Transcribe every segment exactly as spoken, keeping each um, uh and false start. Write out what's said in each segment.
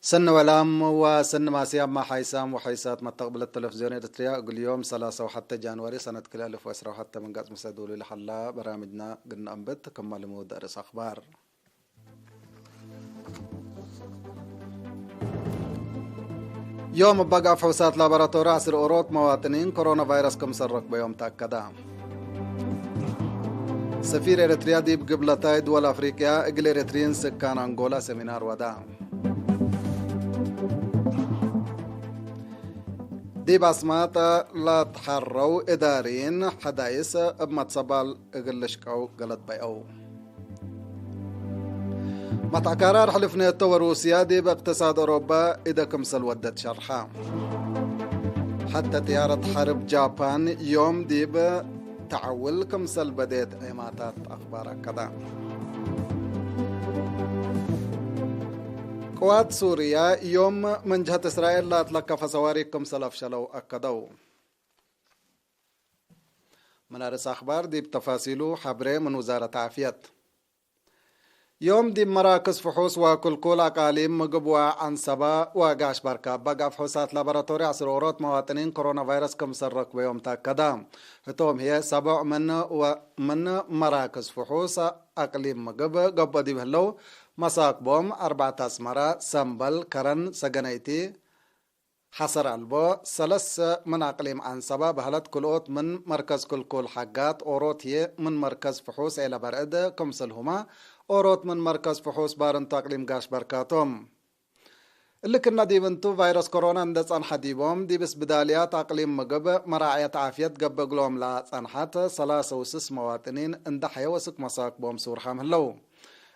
ሰኒ ወላም ወሰኒ ማስያም፣ ሓይሳም ወሓይሳት መተቅብለት ተለፍዝዮን ኤረትርያ፣ እግል ዮም ሰላሳ ወሐተ ጃንዋሪ ሰነት ክልኤ አልፍ ወዕስራ ወሐተ ምን ገጽ ምሰ ዶሉ ለሐላ በራምጅና ግና እንብት። ክመ ልሙድ ርእስ አክባር። ዮም እበ አፍሑሳት ላቦራቶሪ ዐስር ኦሮት መዋጥኒን ኮሮና ቫይረስ ክምሰል ረክበዮም ተአከደ። ሰፊር ኤረትርያ ዲብ ግብለታይ ድወል አፍሪቅያ እግል ኤረትርይን ስካን አንጎላ ሰሚናር ወዳ። ዲብ አስማጠ ለትሐረው እዳሪን ሐዳይስ እብ መትሰባል እግል ልሽቀው ገለት በይአው። መትዐካራር ሕልፍ ኔቶ ወሩስያ ዲብ እቅትሳድ ኦሮበ እደ ክምሰል ወደት ሸርሐ። ሐተ ጥያረት ሐርብ ጃፓን ዮም ዲብ ተዐውል ክምሰል በዴት ዔማታት አክባር አከደ። ቅዋት ሱርያ ዮም ምን ጀህት እስራኤል ለአትለከፈ ሰዋሪክ ክምሰል አፍሸለው አከደው። ምን አርእስ አክባር ዲብ ተፋሲሉ ሐብሬ ምን ውዛረት ዓፍየት። ዮም ዲብ መራክዝ ፍሑስ ወክልኩል አቃሊም ምግብ ወዐንሰበ ወጋሽ በርካበ አፍሑሳት ላቦራቶሪ ዐስር ኦሮት መዋጥኒን ኮሮና ቫይረስ ክምሰል ረክበዮም ተአከደ። ህቶም ህዬ ሰቦዕ ምን ወ-፣ ምን መራክዝ ፍሑስ አቅሊም ምግብ ገብኦ ዲብ ህለው መሳክቦም አርበዕተ አስመረ፣ ሰምበል፣ ከረን፣ ሰገነይቲ፣ ሐሰር አልቦ ሰለስ ምን አቅሊም ዐንሰበ በህለት ክልኦት ምን መርከዝ ክልኩል ሐጋት ኦሮት ህዬ ምን መርከዝ ፍሑስ ዔለ በርዕድ ክምስልሁመ ኦሮት ምን መርከዝ ፍሑስ ባርንቱ አቅሊም ጋሽ በርካቶም። እሊ ክነ ዲብ እንቱ ቫይረስ ኮሮና እንደ ጸንሐ ዲቦም ዲብ እስብዳልያት አቅሊም ምግብ መራዕየት ዓፍየት ገብእ እግሎም ለጸንሐት ሰላሰ ውስስ መዋጥኒን እንደ ሐየው እስክ መሳክቦም ሱርሓም ህለው።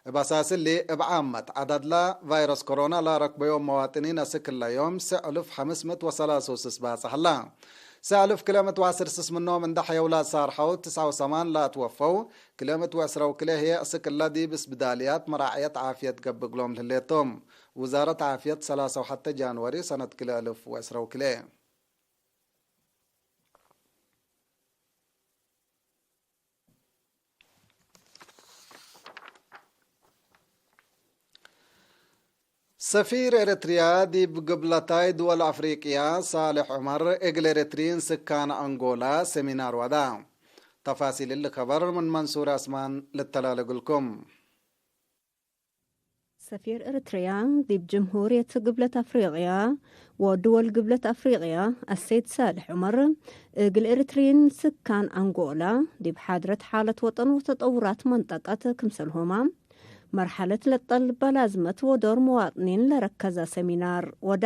እብ አሳስ እሊ፣ እብ ዓመት ዐዳድላ ቫይረስ ኮሮና ለረክበዮም መዋጥኒን አስክ እለ ዮም ሰዕ እልፍ ሐምስ ምእት ወሰላስ ወስስ ባጽሕ ህላ። ሰዕ እልፍ ክልኤ ምእት ወዐስር ስስ ምኖም እንደ ሐየው ለአሳርሐው፣ ትስዐ ወሰማን ለአትወፈው፣ ክልኤ ምእት ወዕስራ ወክልኤ ህዬ አስክ እለ ዲብ እስብዳልያት መራዕየት ዓፍየት ገብእ እግሎም ለህሌቶም። ውዛረት ዓፍየት ሰላሳ ወሐተ ጃንዋሪ ሰነት ክልኤ እልፍ ወዕስራ ወክልኤ። ሰፊር ኤረትርያ ዲብ ግብለታይ ድወል አፍሪቅያ ሳልሕ ዑመር እግል ኤረትርዪን ስካን አንጎላ ሰሚናር ወዳ። ተፋሲል እሊ ከበር ምን መንሱር አስማን ልተላለ እግልኩም። ሰፊር ኤረትርያ ዲብ ጅምሁርየት ግብለት አፍሪቅያ ወድወል ግብለት አፍሪቅያ አሰይድ ሳልሕ ዑመር፣ እግል ኤረትርዪን ስካን አንጎላ ዲብ ሓድረት ሓለት ወጠን ወተጠውራት መንጠቀት ክምሰልሁመ መርሐለት ለጠልበ ላዝመት ወዶር መዋጥኒን ለረከዘ ሰሚናር ወዳ።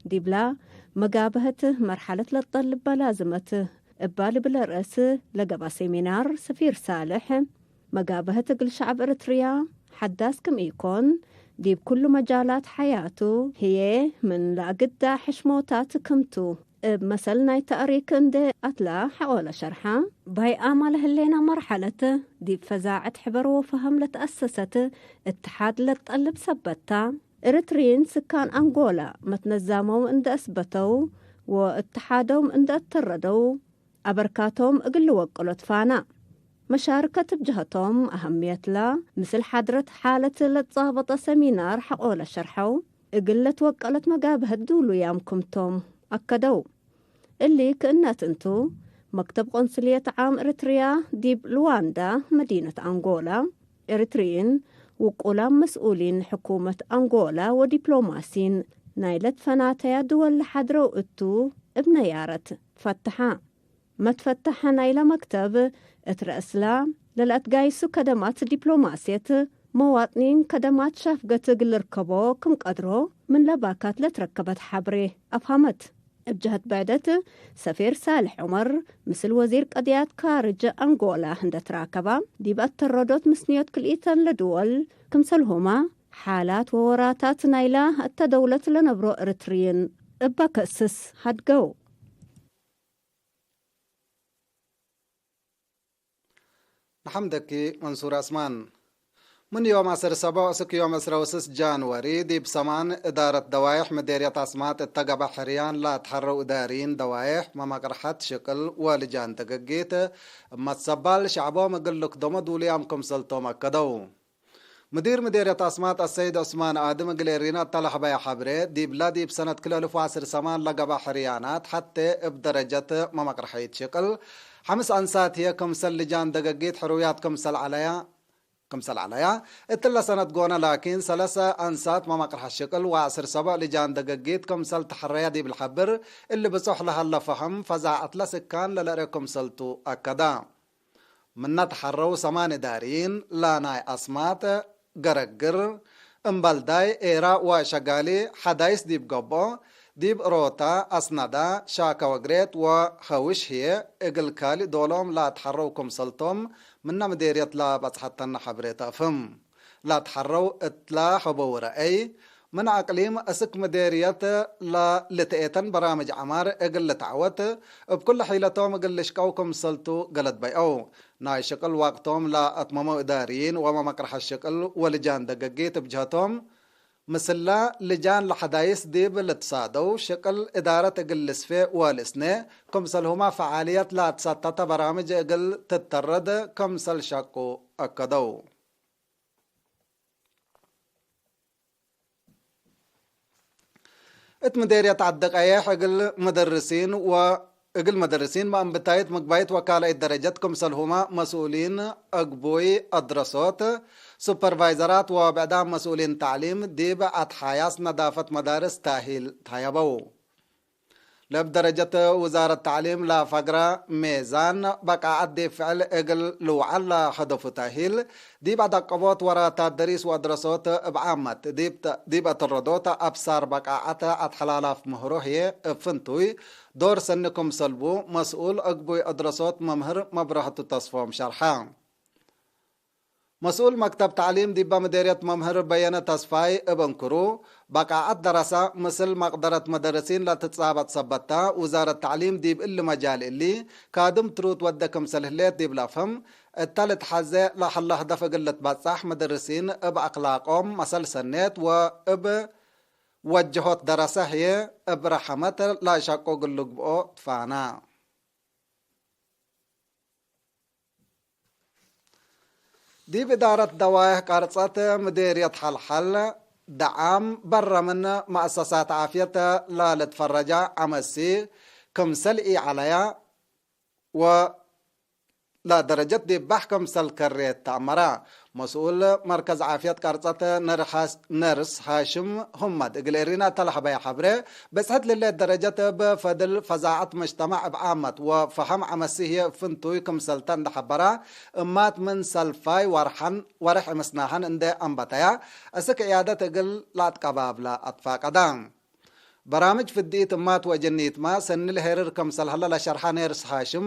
ዲብላ መጋበህት መርሐለት ለጠልበ ላዝመት እባ ልብለ ርእስ ለገባ ሴሚናር፣ ሰፊር ሳልሕ፣ መጋበህት እግል ሸዐብ ኤረትርያ ሐዳስ ክም ኢኮን፣ ዲብ ኩሉ መጃላት ሐያቱ ህዬ ምን ለአግዳ ሕሽሞታት ክምቱ፣ እብ መሰል ናይ ተእሪክ እንዴ አትላ ሐቆለ ሸርሐ። ባይአመ ለህሌነ መርሐለት፣ ዲብ ፈዛዐት ሕበር ወፈሀም ለተአሰሰት እትሓድ ለትጠልብ ሰበት ታ። ኤረትርዪን ስካን አንጎላ መትነዛሞም እንደ አስበተው ወእትሓዶም እንደ አተረደው፣ አበርካቶም እግል ልወቅሎ ትፋና። መሻርከት እብ ጀሀቶም አሀምየትላ ምስል ሓድረት ሓለት ለትጻበጠ ሰሚናር ሐቆለ ሸርሐው፣ እግል ለትወቀለት መጋብሀት ዱሉያም ክምቶም አከደው። እሊ ክእነት እንቱ፣ መክተብ ቆንስልየት ዓም ኤረትርያ ዲብ ሉዋንዳ መዲነት አንጎላ፣ ኤረትርዪን ውቁላም መስኡሊን ሕኩመት አንጎላ ወዲፕሎማሲን ናይለ ትፈናተያ ድወል ለሐድረው እቱ እብ ነያረት ፈተሐ። መትፈተሐ ናይለ መክተብ እት ረአስላ ለለአትጋይሱ ከደማት ዲፕሎማስየት መዋጥኒን ከደማት ሻፍገት እግል ልርከቦ ክም ቀድሮ ምን ለባካት ለትረከበት ሐብሬ አፍሀመት። እብ ጀሀት ብዕደት፣ ሰፊር ሳልሕ ዑመር ምስል ወዚር ቀድያት ካርጅ አንጎላ እንደ ትራከባ፣ ዲብ አተረዶት ምስንዮት ክልኢተን ለድወል ክምሰልሁመ፣ ሓላት ወወራታት ናይላ እተ ደውለት ለነብሮ ኤረትርዪን እበ ክእስስ ሀድገው። ነሐምደኪ መንሱር አስማን። ምን ዮም ዐስር ሰቦዕ እስክ ዮም ዕስራ ወስስ ጃንወሪ፣ ዲብ ሰማን እዳረት ደዋይሕ ምዴርየት አስማጥ እተ ገብአ ሕርያን ለአትሐረው እዳርዪን ደዋይሕ፣ መመቅርሐት ሽቅል ወልጃን ትግጊት፣ እብ መትሰባል ሸዕቦም እግል ልክደሞ ዱሉያም ክምሰልቶም አከደው። ምዲር ምዴርየት አስማጥ አሰይድ ዑስማን አድም እግል ኤሪና እተ ለሀበየ ሐብሬ፣ ዲብላ ዲብ ሰነት ክልኤ አልፍ ወዐስር ሰማን ለገብአ ሕርያናት ሐቴ እብ ደረጀት መመቅርሐይት ሽቅል ሐምስ አንሳት ህዬ ክምሰል ልጃን ደገጊት ሕሩያት ክምሰል ዐለያ፣ ክምሰል ዐለያ፣ እትለ ሰነት ጎነ ላኪን ሰለሰ አንሳት መመቅርሐት ሽቅል ወዐስር ሰበዕ ልጃን ደገጊት ክምሰል ተሐረያ ዲብ ለሐብር፣ እሊ ብጾሕ ለሀለ ፈሀም ፈዛዐት ለስካን ለልእሬ ክምሰልቱ አከዳ። ምነ ተሐረው ሰማን እዳርይን ላናይ አስማጥ፣ ገረግር፣ እምበልዳይ፣ ኤራ ወሸጋሊ ሐዳይስ ዲብ ገብኦ፣ ዲብ እሮታ፣ አስነዳ፣ ሻከ ወግሬት ወሀውሽ ህዬ እግል ካልእ ዶሎም ለአትሐረው ክምሰልቶም ምነ ምዴርየት ለበጽሐተነ ሐብሬ ተአፍህም። ለአትሐረው እትለ ሀበው ረአይ፣ ምን አቅሊም እስክ ምዴርየት ለልትኤተን በራምጅ ዐማር እግል ልትዐወት፣ እብ ኩለ ሒለቶም እግል ልሽቀው ክምሰልቱ ገለድ በይአው። ናይ ሽቅል ወቅቶም ለአትመመው እዳርይን ወመመቅርሐት ሽቅል ወልጃን ደገጊት እብ ጀሀቶም፣ ምስለ ልጃን ለሐዳይስ ዲብ ልትሳደው ሽቅል እዳረት እግል ልስፌ ወልእስኔ፣ ክምሰልሁመ ፈዓልየት ለአትሰተተ በራምጅ እግል ትተረድ ክምሰል ሸቁ አከደው። እት ምዴርየት ዐዲ ቀየሕ እግል መደርሲን ወ-፣ እግል መደርሲን መአንብታይት ምግባይት ወካልአይት ደረጀት ክምሰልሁመ መስኡሊን አግቡይ አድረሶት፣ ሱፐርቫይዘራት ወብዕዳም መስኡሊን ተዕሊም ዲብ አትሓያስ ነዳፈት መዳርስ ታሂል ተሀየበው። ለእብ ደረጀት ውዛረት ተዕሊም ለፈግረ ሜዛን በቃዐት ዲብ ፍዕል እግል ልውዓል ለሀደፉ ተእሂል፣ ዲብ አደቀቦት ወራታት ደሪስ ወአድረሶት እብ ዓመት፣ ዲብ ተ-፣ ዲብ አተረዶት አብሳር በቃዐት አትሐላላፍ ምህሮ ህዬ እብ ፍንቱይ ዶር ሰኒ ክምሰልቡ፣ መስኡል አግቡይ አድረሶት መምህር መብረህቱ ተስፎም ሸርሐ። መስኡል መክተብ ተዕሊም ዲበ ምዴርየት መምህር በየነ ተስፋይ እብ እንክሩ፣ በቃዐት ደረሰ ምስል መቅደረት መደርሲን ለትትጻበጥ ሰበት ተ፣ ውዛረት ተዕሊም ዲብ እሊ መጃል እሊ ካድም ትሩት ወደ ክምሰል ህሌት ዲብ ለአፍህም፣ እተ ልትሐዜ ለሀለ ህደፍ እግል ልትበጸሕ፣ መደርሲን እብ አክላቆም መሰል ሰኔት ወእብ ወጀሆት ደረሰ ህዬ እብ ረሐመት ለሸቁ እግል ልግብኦ ትፋና። ዲብ እዳረት ደዋይሕ ቀርጸት ምዴርየት ሐልሐል ደዓም፣ በረ ምን መአሰሳት ዓፍየት ለልትፈረጃ ዐመሲ ክምሰል ኢዐለያ ወለደረጀት ዲብ ባሕ ክምሰል ከሬት ተአመረ። መስኡል መርከዝ ዓፍየት ቀርጸት ነርስ ሃሽም ሁመድ እግል ኤሪና እተ ለሀበየ ሐብሬ፣ ብጽሕት ለህሌት ደረጀት እብ ፈድል ፈዛዐት መጅተማዕ እብ ዓመት ወፈሀም ዐመሲ ህዬ እብ ፍንቱይ ክምሰልተ እንዴ ሐበረ፣ እማት ምን ሰልፋይ ወርሐን ወርሕ ምስናሀን እንዴ አንበተያ፣ እስክ ዕያደት እግል ለአትቀባብላ አትፋቀዳ። በራምጅ ፍድኢት እማት ወእጀኒትመ ሰኒ ለሄርር ክምሰል ሀለ ለሸርሐ ኔርስ ሃሽም፣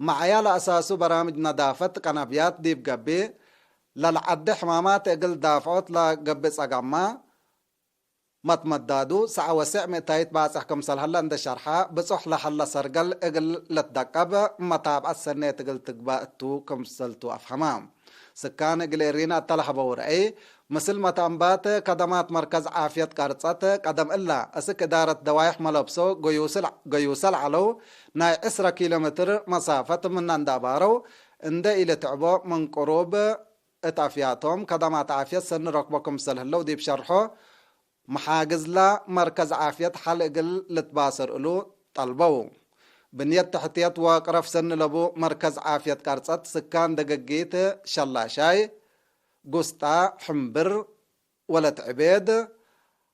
መዐያ ለአሳሱ በራምጅ ነዳፈት ቀነብያት ዲብ ገብእ፣ ለለዐዴ ሕማማት እግል ዳፍዖት ለገብእ ጸገምመ፣ መትመዳዱ ሰዐ ወሴዕ ምእታይት ባጽሕ ክምሰል ሀለ እንዴ ሸርሐ፣ ብጾሕ ለሀለ ሰርገል እግል ልትደቀብ መታብዐት ሰኔት እግል ትግበእ እቱ ክምሰልቱ አፍሀመ። ስካን እግል ኤሪና እተ ለሀበው ረአይ፣ ምስል መተአንባት ከደማት መርከዝ ዓፍየት ቀርጸት፣ ቀደም እለ እስክ እዳረት ደዋይሕ መለብሶ ገዩሰ ለዐለው ናይ ዕስረ ኪሎ ሜትር መሳፈት ምነ እንዴ አባረው፣ እንዴ ኢልትዕቦ ምን ቅሩብ እት አፍያቶም ከደማት ዓፍየት ሰኒ ረክቦ ክምሰል ህለው ዲብ ሸርሖ፣ መሓግዝላ መርከዝ ዓፍየት ሐል እግል ልትባሰር እሉ ጠልበው። ብንየት ተሕትየት ወቅረፍ ሰኒ ለቡ መርከዝ ዓፍየት ቀርጸት ስካን ደገጊት ሸላሻይ፣ ጉስጣ፣ ሕምብር፣ ወለት ዕቤድ፣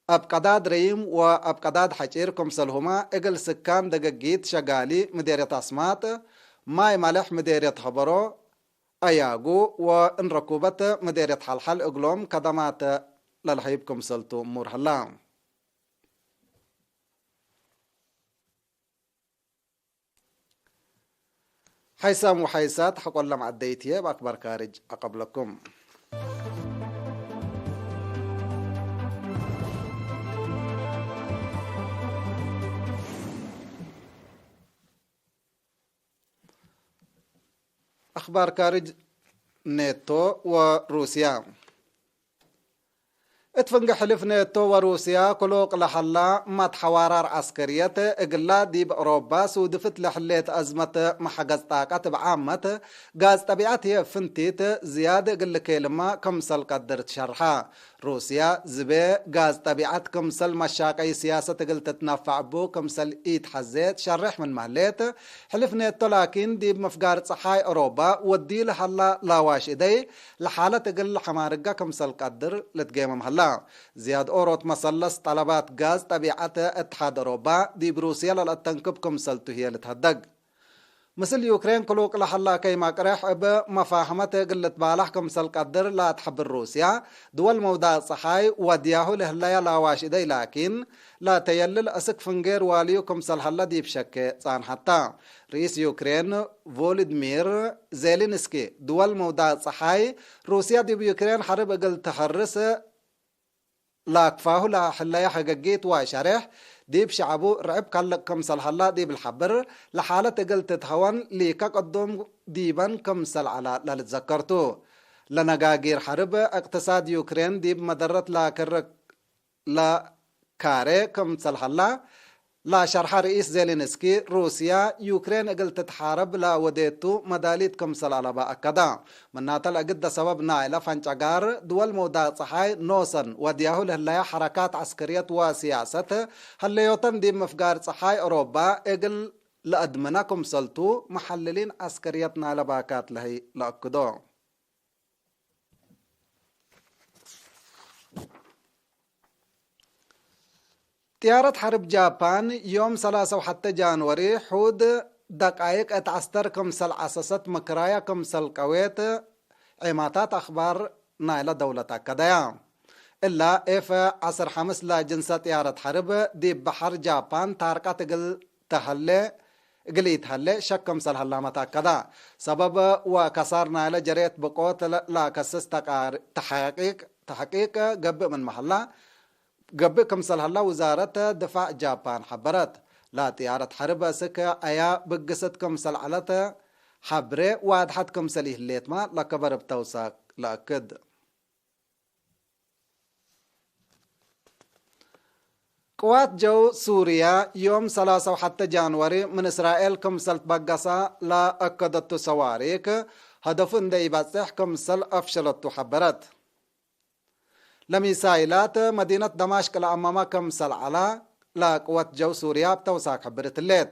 አብቀዳድ ረይም ወአብቀዳድ ሐጪር ክምሰልሁመ እግል ስካን ደገጊት ሸጋሊ ምዴርየት አስማጥ፣ ማይ መለሕ ምዴርየት ሀበሮ፣ አያጉ ወእንረኩበት ምዴርየት ሐልሐል እግሎም ከደማት ለልሀይብ ክምሰልቱ እሙር ሀላ። ሐይሳም ወሐይሳት ሐቆለ መዐደይት ህዬ እብ አክባር ካርጅ አቀብለኩም። አኽባር ካርጅ። ኔቶ ወሩስያ። እት ፍንጌ ሕልፍ ኔቶ ወሩስያ ክሉቅ ለሀላ መትሐዋራር ዐስከርየት፣ እግላ ዲብ አውሮባ ሱድፍት ለህሌት አዝመት መሐገዝ ጣቀት እብ ዓመት ጋዝ ጠቢዐት ህዬ ፍንቲት ዝያድ እግል ልኬልማ ክምሰል ቀድር ትሸርሐ። ሩስያ ዝቤ ጋዝ ጠቢዐት ክምሰል መሻቀይ ስያሰት እግል ትትነፈዕ እቡ ክምሰል ኢትሐዜ ትሸሬሕ ምንመ ህሌት፣ ሕልፍ ኔቶ ላኪን ዲብ ምፍጋር ጸሓይ አውሮባ ወድዩ ለሀላ ላዋሽ እደይ ለሓለት እግል ለሐማርጋ ክምሰል ቀድር ልትጌመም ሀላ። ዝያድ ኦሮት መሰለስ ጠለባት ጋዝ ጠቢዐት እትሓድ አውሮባ ዲብ ሩስየ ለለአተንክብ ክምሰልቱ ህዬ ልትሀደግ። ምስል ዩክሬን ክሉቅ ለሀላ ከይመ ቅሬሕ እብ መፋህመት እግል ልትባላሕ ክምሰል ቀድር ለአትሐብር ሩስያ፣ ድወል መውዳቅ ጸሓይ ወድያሁ ለህለያ ላዋሽ እደይ ላኪን፣ ለተየልል እስክ ፍንጌር ዋልዩ ክምሰል ሀለ ዲብ ሸኬ ጻንሐታ። ርኢስ ዩክሬን ቮሎዲሚር ዜሊንስኪ፣ ድወል መውዳቅ ጸሓይ ሩስያ ዲብ ዩክሬን ሐርብ እግል ተሐርስ ለአክፋሁ ለህለየ ሐገጊት ወሸሬሕ ዲብ ሸዐቡ ርዕብ ከልቅ ክምሰል ሀላ ዲብ ለሐብር፣ ለሓለት እግል ትትሀወን ሊከ ቅዱም ዲበን ክምሰል ዐለ ለልትዘከር ቱ። ለነጋጊር ሐርብ እቅትሳድ ዩክሬን ዲብ መደረት ለክርክ ለካሬ ክምሰል ሀላ ለሸርሐ ርኢስ ዜሌንስኪ፣ ሩስያ ዩክሬን እግል ትትሓረብ ለወዴቱ መዳሊት ክምሰል አለበ አከደ። ምናተ ለእግደ ሰበብ ናይለ ፈንጨጋር፣ ድወል መውዳቅ ጸሓይ ኖሰን ወድያሁ ለህለያ ሐረካት ዐስከርየት ወስያሰት ህለዮተን ዲብ ምፍጋር ጸሓይ አውሮባ እግል ለአድምነ ክምሰልቱ፣ መሐልሊን ዐስከርየት ናይለ ባካት ለህይ ለአክዶ። ጥያረት ሐርብ ጃፓን ዮም ሰላሰ ወሐተ ጃንወሪ ሑድ ደቃይቅ እት ዐስተር ክምሰል ዐሰሰት ምክራያ ክምሰል ቀዌት ዔማታት አክባር ናይለ ደውለት አከደያ። እላ ኤፍ ዐስር ሐምስ ለጅንሰ ጥያረት ሐርብ ዲብ በሐር ጃፓን ታርቀት እግል ተሀሌ፣ እግል ኢተሀሌ ሸክ ክምሰል ሀላመ ተአከደ። ሰበብ ወከሳር ናይለ ጀሬት ብቆት ለ-፣ ለከስስ ተቃሪ-፣ ተሐቂቅ፣ ተሐቂቅ ገብእ ምንመ ሀላ፣ ገብእ ክምሰል ሀላ ውዛረት ድፋዕ ጃፓን ሐበረት። ለጥያረት ሐርብ እስክ አያ ብግስት ክምሰል ዐለት ሐብሬ ዋድሐት ክምሰል ኢህሌትመ ለከበር እብ ተውሳክ ለአክድ። ቅዋት ጀው ሱርያ ዮም ሰላሰ ወሐተ ጃንወሪ ምን እስራኤል ክምሰል ትበገሰ ለአከደቱ ሰዋሪክ ሀደፉ እንዴ ኢበጽሕ ክምሰል አፍሸለቱ ሐበረት። ለሚሳይላት መዲነት ደማሽቅ ለአመመ ክምሰል ዐለ ለቅወት ጀው ሱርያ እብ ተውሳክ ሐብርት ህሌት።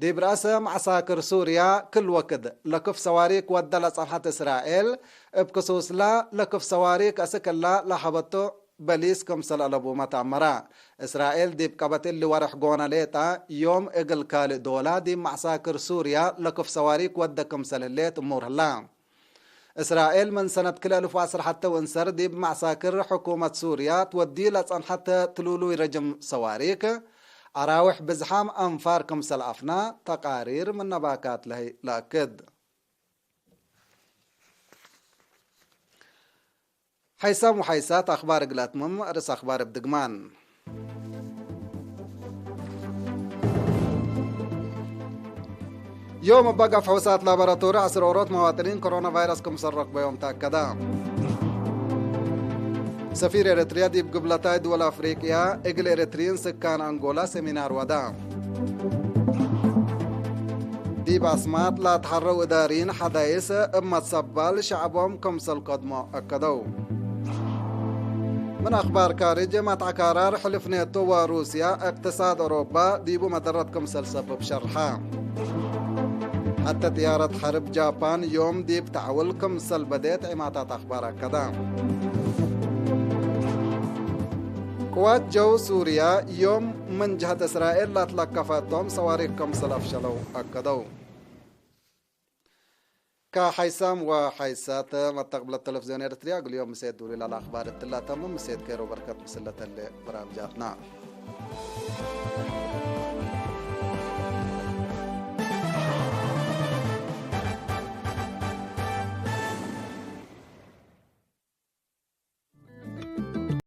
ዲብ ረአሰ መዐሳክር ሱርያ ክል ወክድ ለክፍ ሰዋሪክ ወደ ለጸንሐት እስራኤል፣ እብ ክሱስላ ለክፍ ሰዋሪክ አስክ እላ ለሀበቶ በሊስ ክምሰል አለቡመ ተአመረ። እስራኤል ዲብ ቀበት እሊ ወርሕ ጎነ ሌጠ ዮም እግል ካልእ ዶላ ዲብ መዐሳክር ሱርያ ለክፍ ሰዋሪክ ወደ ክምሰል ህሌት እሙር ህላ። እስራኤል ምን ሰነት ክልኤ አልፍ ወዐስር ሐቴ ወእንሰር ዲብ መዐሳክር ሕኩመት ሱርያ ትወድዩ ለጸንሐት ትሉሉይ ረጅም ሰዋሪክ፣ አራውሕ ብዝሓም አንፋር ክምሰል አፍና ተቃሪር ምነ ባካት ለህይ ለአክድ። ሐይሳም ወሐይሳት አክባር እግል አትምም፣ ርእስ አክባር እብ ድግማን። ዮም እበ ገፍ ሕውሳት ላቦራቶሪ ዐስር ኦሮት መዋጥኒን ኮሮና ቫይረስ ክምሰል ረክበዮም ተአከደ። ሰፊር ኤረትርያ ዲብ ግብለታይ ድወል አፍሪቅያ እግል ኤረትርዪን ስካን አንጎላ ሰሚናር ወዳ። ዲብ አስማጥ ለአትሐረው እዳሪን ሐዳይስ እብ መትሰባል ሸዐቦም ክምሰል ከድሞ አከደው። ምን አክባር ካርጅ፣ መትዐ ካራር ሕልፍ ኔቶ ወሩስያ እቅትሳድ ኦሮባ ዲቡ መደረት ክምሰል ሰብብ ሸርሐ። ሐቴ ጥያረት ሐርብ ጃፓን ዮም ዲብ ተዐውል ክምሰል በዴት ዒማታት አክባር አከደ። ቅዋት ጀው ሱርያ ዮም ምን ጀሀት እስራኤል ለትለከፈቶም ሰዋሪክ ክምሰል አፍሸለው አከደው። ከሐይሳም ወሐይሳት መተቅብለት ተለፍዝዮን ኤረትርያ እግል ዮም ምሴት ዱሪ ለአክባር እትላ ተምም ምሴት ከይሮ በርከት ምስለ ተሌ በራምጃትና።